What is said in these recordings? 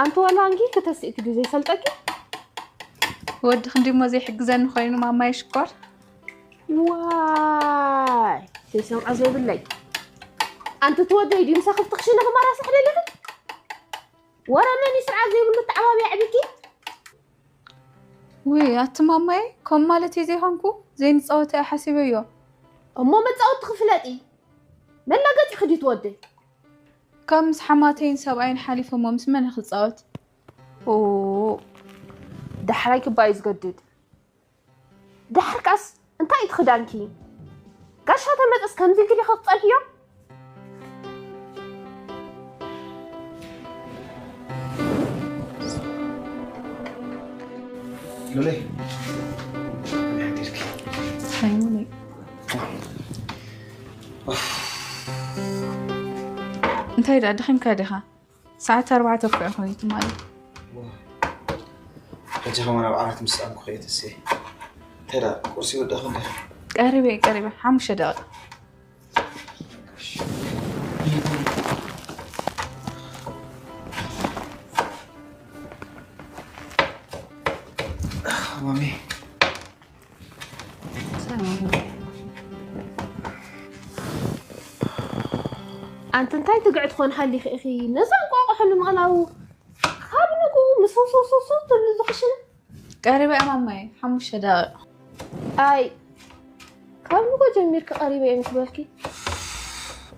ኣንቲ ዋላ ኣንጊ ክተስእኪ ድዩ ዘይሰልጠኪ? ወዲ ክንዲሞ ዘይሕግዘኒ ኮይኑ ማማይ ሽኮር። ዋይ ዘይሰምዖ ዘይብለይ። ኣንቲ ትወደይ ድዩ ምሳኺ ኣብቲ ክሽነ ክመራስሕ ደሊኺ? ወረ መን እዩ ስርዓት ዘይብሉ ተዓባብያ ዕብኪ? ውይ ኣቲ ማማይ ከም ማለት እዩ ዘይኮንኩ ዘይንፃወተ እየ ሓሲበዮ። እሞ መፃወቲ ክፍለጢ መላገፂ ክዲ ትወደይ። ካብ ምስ ሓማተይን ሰብኣይን ሓሊፈ እሞ ምስ መን ክፃወት? ኦ፣ ዳሕራይ ክባ እዩ ዝገድድ። ዳሕርካስ እንታይ እቲ ክዳንኪ? ጋሻ ተመፅስ ከምዚ ኢልኪ ዲኺ ክትፀንሕዮ? ሉለይ ከመይ ሓዲርኪ? ሳይሞነይ እንታይ ደኣ ደኺምካ ዲኻ? ሰዓት ኣርባዕተ እኮ እዩ ኮይኑ ትማሊ። ሕጂ ከማን ኣብ ዓራት ምስ ሰኣንኩ ከየትሴ እንታይ ደኣ ቁርሲ ይወዳእኹ እንደ ቀሪበ እየ ቀሪበ ሓሙሽተ ደቂቕ። ማሚ ኣንቲ እንታይ ትግዕ ትኾን ሃሊኺ ኢኺ ነዛ እንቋቑሖ ንምቕላው ካብ ንግኡ ምስ ውስውስውስው ትብሊ ዝኽሽነ? ቀሪበ እየ ማማይ ሓሙሽተ ደቂቕ። ኣይ ካብ ንጎ ጀሚርኪ ቀሪበ እየ ምስ በልኪ።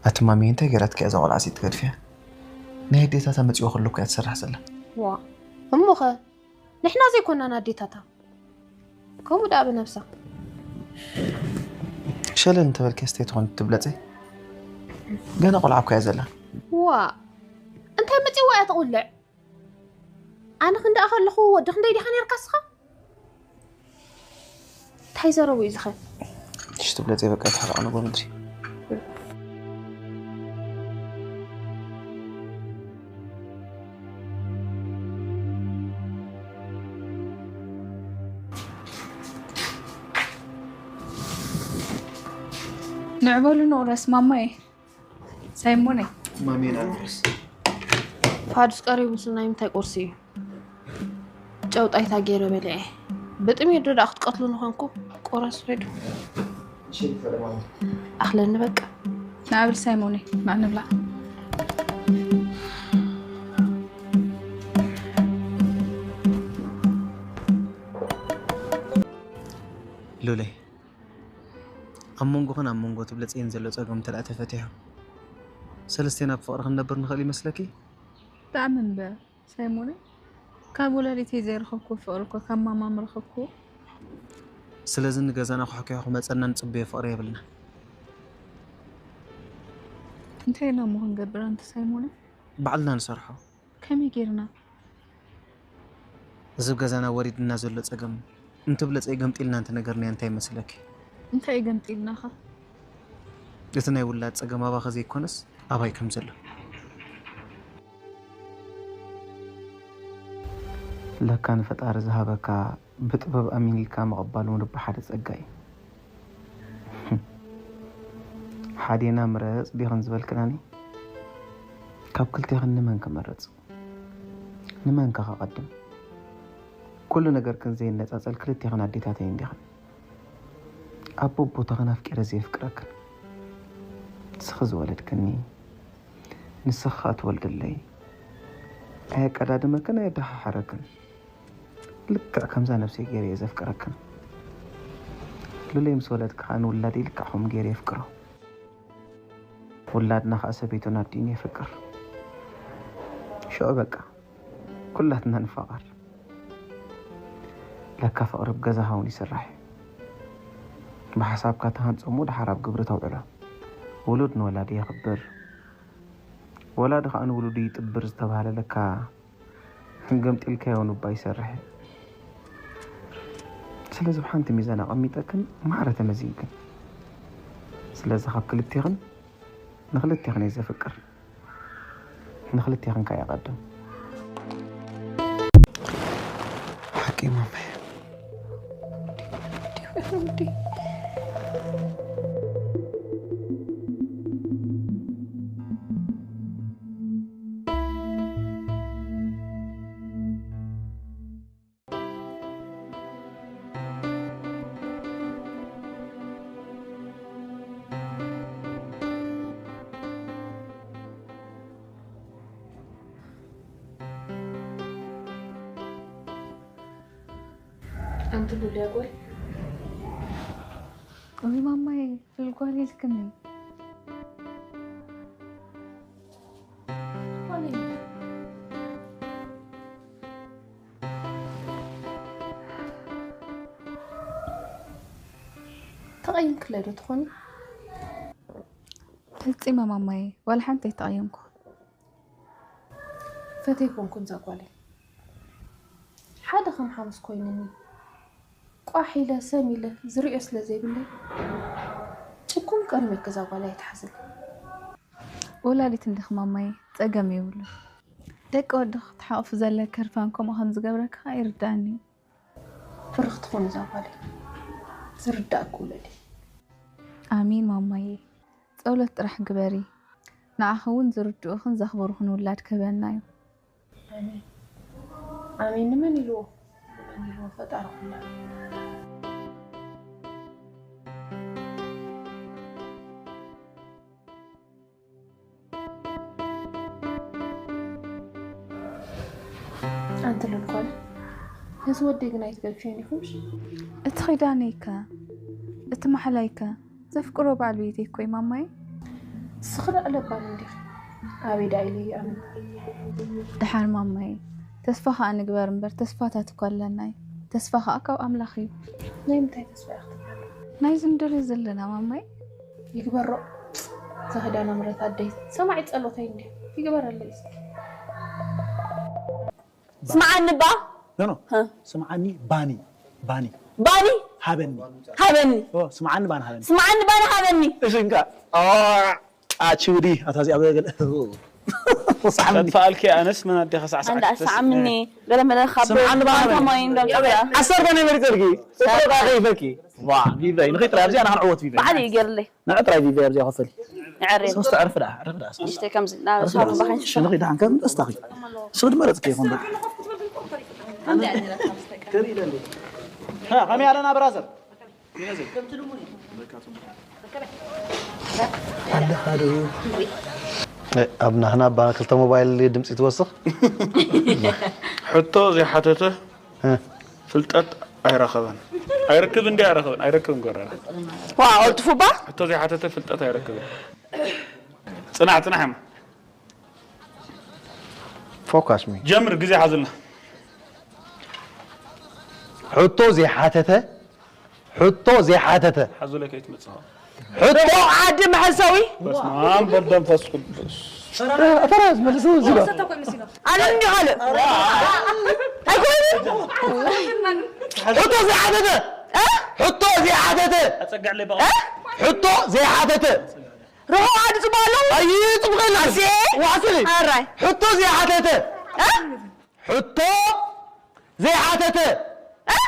ኣቲ ማሚ እንታይ ገይራትኪ እያ እዛ ቆልዓ ሲ ትገድፍያ? ናይ ኣዴታታ መፂኦ ከሎ እኮ እያ ትሰርሕ ዘላ። ዋ እሞኸ ንሕና ዘይኮናን ኣዴታታ ከምኡ ደኣ ብነብሳ። ሸለል እንተበልኪ ኣስተይ ትኾን ትብለፀይ? ገና ቆልዓ እኮ እያ ዘላ። ዋ እንታይ መፂዋ እያ ትቑልዕ? ኣነ ክንደኣ ከለኹ ወዲ ክንደይ ዲኻ ነርካ እስኻ? እንታይ ዘረቡ እዩ ዝኸ? ሽቲ ብለፀይ በቃ ይትሓረቕ ንጎ ምድሪ። ንዕበሉ ንቑረስ ማማየ። ሳይሞነይ ማሜን ኣልፍሬስ ፋዱስ ቀሪቡ ስናይ ምንታይ ቁርሲ እዩ? ጨው ጣይታ ገይረ በሊዐ። ብጥሜት ዶ ደኣ ክትቀትሉ ንኾንኩ? ቁረስ ሬዱ። ኣኽለኒ በቃ። ንኣብር ሳይሞነይ ማዕ ንብላ። ሉለይ ኣብ መንጎኽን ኣብ መንጎ ትብለፀይን ዘሎ ፀገም እንተ ደኣ ተፈቲሑ ሰለስቴና ብፍቕሪ ክንነብር ንኽእል ይመስለኪ? ብጣዕሚ እምበር ሳይሞነይ ካብ ወላዲተይ ዘይረኸብኩ ፍቕሪ እኮ ካብ ማማ ምረኸብኩ። ስለዚ ንገዛና ኩሕኩሑ ክመፀና ንፅበዮ ፍቕሪ የብልና። እንታይ ኢና እሞ ክንገብር ኣንቲ ሳይሞነይ? ባዕልና ንሰርሖ። ከመይ ጌርና? እዚ ኣብ ገዛና ወሪድና ዘሎ ፀገም እንትብለፀይ ገምጢልና እንተነገርናዮ እንታይ ይመስለኪ? እንታይ ገምጢልናኻ? እቲ ናይ ውላድ ፀገም ኣባኺ ዘይኮነስ ኣባይ ከም ዘሎ። ለካ ንፈጣሪ ዝሃበካ ብጥበብ ኣሚን ኢልካ ምቕባል እውን እባ ሓደ ጸጋ እዩ። ሓዴና ምረጽ ዲኽን ዝበልክናኒ? ካብ ክልቴኽን ንመን ክመርጽ? ንመን ከ ከቐድም? ኩሉ ነገርክን ዘይነጻጸል ክልቴኽን ኣዴታተይ እንዲኽን። ኣቦ ቦታኽን ኣፍቂረ ዘየፍቅረክን። ንስኺ ዝወለድክኒ፣ ንስኺ ከኣ ትወልድለይ። ኣየቀዳድመክን ኣየደሓሕረክን። ልክዕ ከምዛ ነብሰይ ገይረ እየ ዘፍቅረክን። ሉለይ ምስ ወለድኪ ከኣ ንውላደይ ልክዕ ከምኡ ገይረ የፍቅሮ። ውላድና ከኣ ሰበይቱን ኣዲኡን የፍቅር። ሽዑ በቃ ኩላትና ንፋቐር። ለካ ፍቕሪ ብገዛኻ እውን ይስራሕ እዩ። ብሓሳብካ ትሃንጾ እሞ ደሓር ኣብ ግብሪ ተውዕሎ። ውሉድ ንወላዲ የኽብር፣ ወላዲ ከኣ ንውሉዱ ይጥብር ዝተባህለ ለካ ገምጢልካዮ እውን እባ ይሰርሕ እዩ። ስለዚ ብሓንቲ ሚዛን ኣቐሚጠክን ማዕረ ተመዚንክን። ስለዚ ካብ ክልቴኽን ንኽልቴኽን እየ ዘፍቅር። ንኽልቴኽን ከኣ የቐድም። ሓቂ ማማይ። ትሉል እያ ጓል። እይ ማማይ፣ ትሉል ጓል ኢልክኒ። ጓል እያ። ተቐይምክለይ ዶ ትኾኒ? ፈጺመ ማማይ፣ ዋላ ሓንቲ ኣይተቐየምኩ። ፈትየ ኮንኩን እዛ ጓለይ። ሓደ ከም ሓሙስ ኮይኑኒ። ቋሕ ኢለ ሰም ኢለ ዝርእዮ ስለ ዘይብለይ፣ ጭኩም ቀሪበኪ እዛ ጓል ኣይትሓዝለይ። ወላዲት እንዲኺ ማማይ፣ ጸገም የብሉን። ደቂ ወዲ ክትሓቑፍ ዘለኪ ህርፋን ከምኡ ከም ዝገብረኪ ከኣ ይርድኣኒ እዩ። ብርኽቲ ኩኒ እዛ ጓለይ። ዝርዳእኪ ውለዲ። ኣሜን ማማየ። ጸሎት ጥራሕ ግበሪ። ንዓኺ እውን ዝርድኡኽን ዘኽብሩኽን ውላድ ክህበና እዩ። ኣሜን። ኣሜን። ንመን ኢልዎ? ንመን ኢልዎ? ፈጣሪ ኩሉ። ኣንቲ ሉል ጓል፣ ነዚ ወደይ ግን ኣይትገድፍዮን ኢኹምሽ? እቲ ኺዳነይከ? እቲ ማሕላይከ? ዘፍቅሮ በዓል ቤተይ እኮ እዩ ማማይ። ንስኺ ደኣ ለባም እንዲኺ። ኣበይ ደኣ ኢለ ይኣምን? ደሓን ማማይ፣ ተስፋ ኸኣ ንግበር እምበር ተስፋታት እኮ ኣለና እዩ። ተስፋ ኸኣ ካብ ኣምላኽ እዩ። ናይ ምንታይ ተስፋ ኢኺ ትብሊ? ናይዚ ንደልዮ ዘለና ማማይ። ይግበሮ። እዛ ኺዳነ ምረት ኣደይ ሰማዒት ጸሎተይ እንድያ። ይግበረለይ እስኪ። ስምዓኒ እባ። ኖ፣ ኖ። ሀ። ስምዓኒ ባኒ፣ ባኒ። ባኒ? ሃበኒ። ሃበኒ። ኦ፣ ስምዓኒ ባኒ ሃበኒ። ስምዓኒ ባኒ ሃበኒ። እሺ፣ እንካ። ኦ፣ ኣቺ ውዲ፣ ኣታ እዚኣ በገለ። ስምዓኒ። ከጥፍኣልኪ ኣነስ መን ኣዴኻ ሳዕሳዕ ኣንዳ ክትስ-፣ ሳዕምኒ፣ እ። ገለ መለ ካብ ስምዓኒ ባኒ ሃበኒ። ማይ እንዶ ጸበያ። ዓሰርተ ናይ መሪጸልኪ። ሰባ። ቁጥሪ ከይፈልኪ። ዋ፣ ቪቨይ፣ ንኸይጥራ፣ ኣብዚኣ ንኽንዕወት ቪቨይ። ባዕሊ ይገርለይ። ንዕ ጥራይ ቪቨይ ኣብዚኣ ክፈል። ንዕሬ። ሶስተ ዕርፍ ደኣ፣ ዕርፍ ደኣ። ንእሽተይ ከምዚ፣ ናብ ሶስተ ሳሎን ዕርፍ። ባኽን ሽሻ። ንኸይድ ደሓን ከም እስታኺ። ስቕ ድመረጽ ከይኾን በቃ። ሃ፣ ከመይ ኣለና ብራዘር? ኣለኻ ዶ? እ፣ ኣብ ናህና ኣባ ክልተ ሞባይል ድምፂ ትወስኽ? ሕቶ ዘይሓተተ እ። ፍልጠት ኣይረኸበን። ኣይረክብ እንዲ ኣይረኸበን፣ ኣይረክብን ጎረራ። ዋ፣ ቀልጥፉ እባ። ሕቶ ዘይሓተተ ፍልጠት ኣይረክብን። ጽናሕ፣ ጽናሕ እማ። ፎካስ ሚ። ጀምር፣ ግዜ ሓዙልና። ሕቶ ዘይሓተተ፣ ሕቶ ዘይሓተተ። ሓዙለይ ከይትመጽእ። ሕቶ ርሑቕ ዓዲ መሐሰዊ። በስመ ኣብ ወወልድ ወመንፈስ ቅዱስ። ተራ ዝመልሱ ዝሎ። ኣነ እንዲ ካልእ። ኣይኮይን። ሕቶ ዘይሓተተ። እ? ሕቶ ዘይሓተተ። ኣጸግዕለይ በቓ። እ? ሕቶ ዘይሓተተ። ርሑቕ ዓዲ ጽቡቕ ኣሎ? ኣይ፣ ጽቡቕ የለን። ኣዜ? ዋዕስሊ። ኣራይ። ሕቶ ዘይሓተተ። እ? ሕቶ ዘይሓተተ። እ?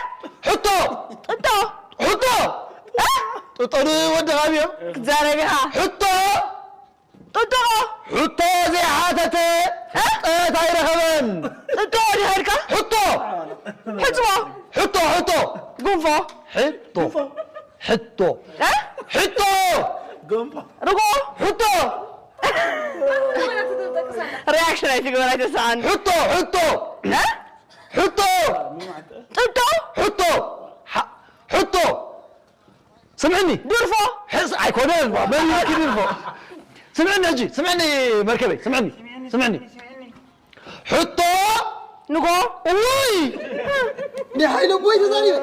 ሕቶ። ጥጦ። ሕቶ። እ? ጥጦ ንወዲ ኻብዮ። ክትዛረብ ኢኻ። ሕቶ። ጥጦ። ሕቶ ዘይሓተተ እ? ፍልጠት ኣይረኸበን። ጥጦ ዲኻ ኢልካ? ሕቶ። ሕጽቦ። ሕቶ፣ ሕቶ። ጉንፎ። ሕቶ። ሕቶ። እ? ሕቶ። ርጎ። ሕቶ። ሪያክሽን ኣይትግበር፣ ኣይተስኣን። ሕቶ፣ ሕቶ። እ? ሕቶ። ጥጦ። ሕቶ። ሓ-፣ ሕቶ። ስምዕኒ። ድርፎ። ሕስ-፣ ኣይኮነን፣ መን ኢልኪ ድርፎ? ስምዕኒ ሕጂ፣ ስምዕኒ መርከበይ፣ ስምዕኒ፣ ስምዕኒ። ሕቶ። ንጎ። ውይ! ናይ ሓይለ ቦይ ተዛሪበ።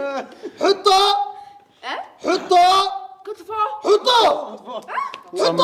ሕቶ። እ? ሕቶ። ክትፎ። ሕቶ። እ? ሕቶ።